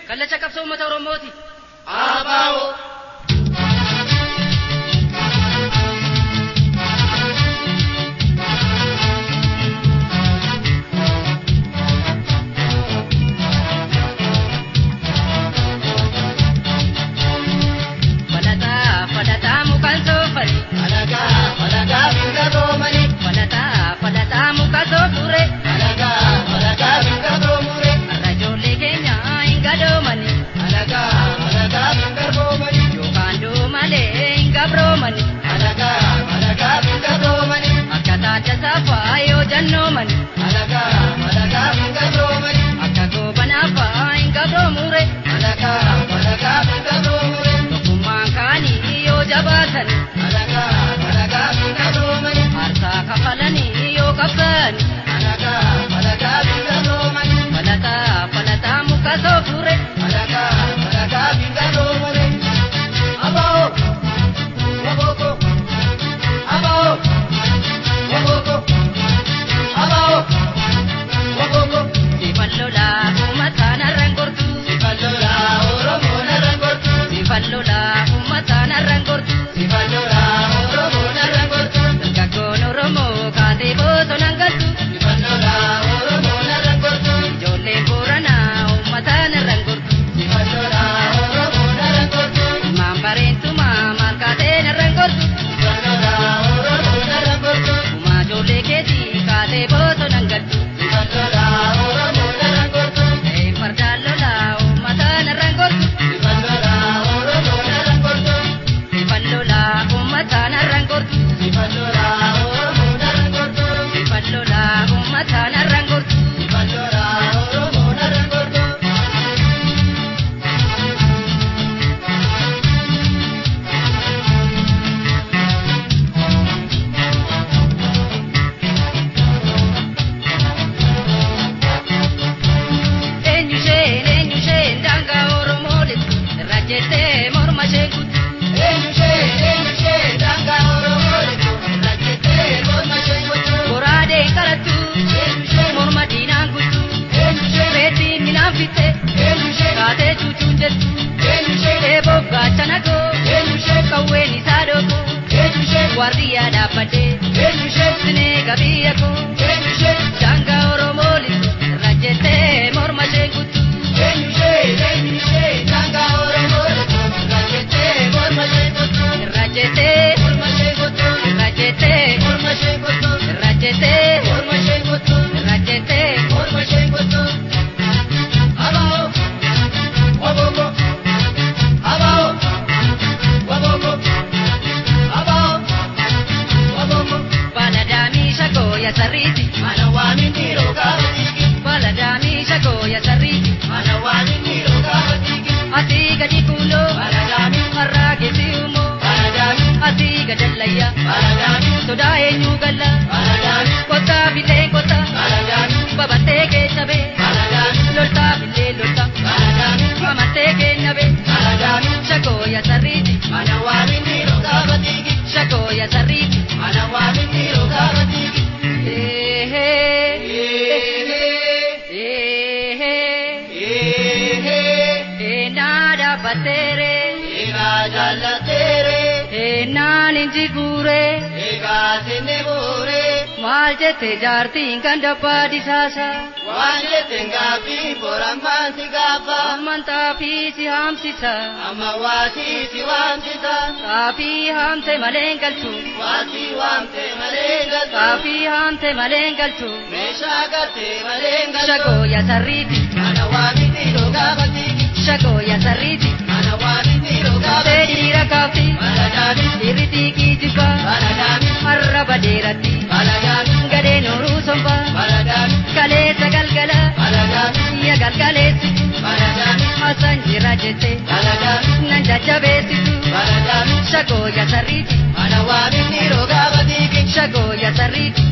Kallacha qabsoo uummata Oromooti. ABO. Falataa falataa mukaan soofani. Alagaa alagaa mirga roomani. Falataa falataa muka soofure. Alagaa alagaa mirga roomure. Har'a ijoollee keenya hin gadoomani. Alagaa alagaa mirga roomani. Yookaan duu malee hin gabroomani. Alagaa alagaa mirga roomani. Akka taata saafaa yoo jannoomani. Alagaa alagaa mirga roomani. Akka goobanaafaa hin gabroomure. Alagaa alagaa mirga roomure. Tokkummaan kaanii yoo jabaatan. Alagaa alagaa mirga roomani. Aarsaa kafalanii yoo qabsani. Alagaa alagaa mirga roomani. Falataa falataa muka soofure. Alagaa alagaa mirga roomani. ABO. Waboko. ABO. Waboko. ABO. Waboko. Sifan lolaa uummataan har'an gortu. Sifan lolaa Oromoon har'an gortu. Sifan lolaa uummataan har'an gortu. Sifan lolaa Oromoon har'an gortu. Dargaggoon Oromoo kaatee bosonaan galtu. Sifan lolaa Oromoon har'an gortu. Ijoolleen Booranaa uummataan har'an gortu. Sifan lolaa Oromoon har'an gortu. Ilmaan bareentumaa maal kaateen har'an gortu. Sifan lolaa Oromoon har'an gortu. Uumaa ijoollee keetii kaatee bosonaan galtu. Sifan lolaa Oromoon har'an gortu. Ta'een fardaan lolaa uummataan har'an gortu. Sifan lolaa Oromoon har'an gortu. Sifan lolaa uummataan har'an gortu. Sifan lolaa Oromoon har'an gortu. Sifan lolaa uummataan har'an gortu. Sifan lolaa Oromoon har'an gortu. Eenyu isheen eenyu isheen daangaa Oromoo leettu irra jettee morma ishee kuttu. Eenyu ishee eenyu ishee daangaa Oromoo leettu irra jettee morma ishee kuttu. Goraadeen qarattu Eenyu ishee morma diinaan kuttu. eenyu ishee Reettiin minaan fitte eenyu ishee kaatee cuucuun jettu. eenyu ishee Eeboof gaachana koo eenyu ishee qawween isaa dhookoo eenyu ishee waardiyyaa dhaabbadhee eenyu ishee sinee gabiyya koo eenyu ishee daangaa Oromoo leettu irra jettee morma ishee kuttu. eenyu ishee eenyu ishee daangaa Oromoo leettu irra jettee morma ishee kuttu. Irra jettee Morma ishee kuttu. irra jettee Morma ishee kuttu. irra jettee Morma ishee kuttu. irra jettee. Morma ishee kuttu. ABO. Waboko. ABO. Waboko. ABO. Waboko. Baladaamii shakoo ya sarriiti. Mana waamin dhiiroo gaafa dhiigi. Baladaamii shakoo ya sarriiti. Mana waamin dhiiroo gaafa dhiigi. Asii gadi kuuloo Baladaamii. har'aa geessi uumoo. Baladaamii. Asii gadallayya Baladaamii. sodaa eenyu galla. Baladaamii. Kottaa billee kottaa Baladaamii. babattee keessa bee. Baladaamii. Loltaa billee lolta Baladaamii. mamattee kenna bee. Baladaamii. Shakoo ya sarriiti. Mana waamin dhiiroo gaafa dhiigi. Shakoo ya sarriiti. Mana waamin dhiiroo gaafa dhiigi. Eehee Eehee. eehee Eehee. eenaa dhaabbatteere Egaa jaallateere. eenaan injiguure. Egaa sinni buure. Maal jette jaartiin kan dabbaa disaasa. Waan jetteen gaaffii borammaan si gaafa. Amman xaafii si haamsisa. Amma waasii si waamsisa. Xaafii haamte malee hin galchu. Waasii waamte malee hin galtu. Xaafii haamte malee hin galchu. Meeshaa galtee malee hin galtu. Shakoo ya sarriiti. Mana waamiti rogaa batiiki. Shakoo ya sarriiti. Mana waamiti rogaa Kaftee batiiki. dhiira kaafti. Baladaami. Dhiirri xiiqii jibba. Baladaami. Arraba dheeratti. Baladaami. Gadheen horuu somba. Baladaami. Kaleessa galgala. Baladaami. Ya galgaleessitu. Baladaami. Hasan jira jette. Baladaami. Nan jajjabeessitu. Baladaami. Shakoo ya sarriiti. Mana waamiti rogaa batiiki. Shakoo ya sarriiti.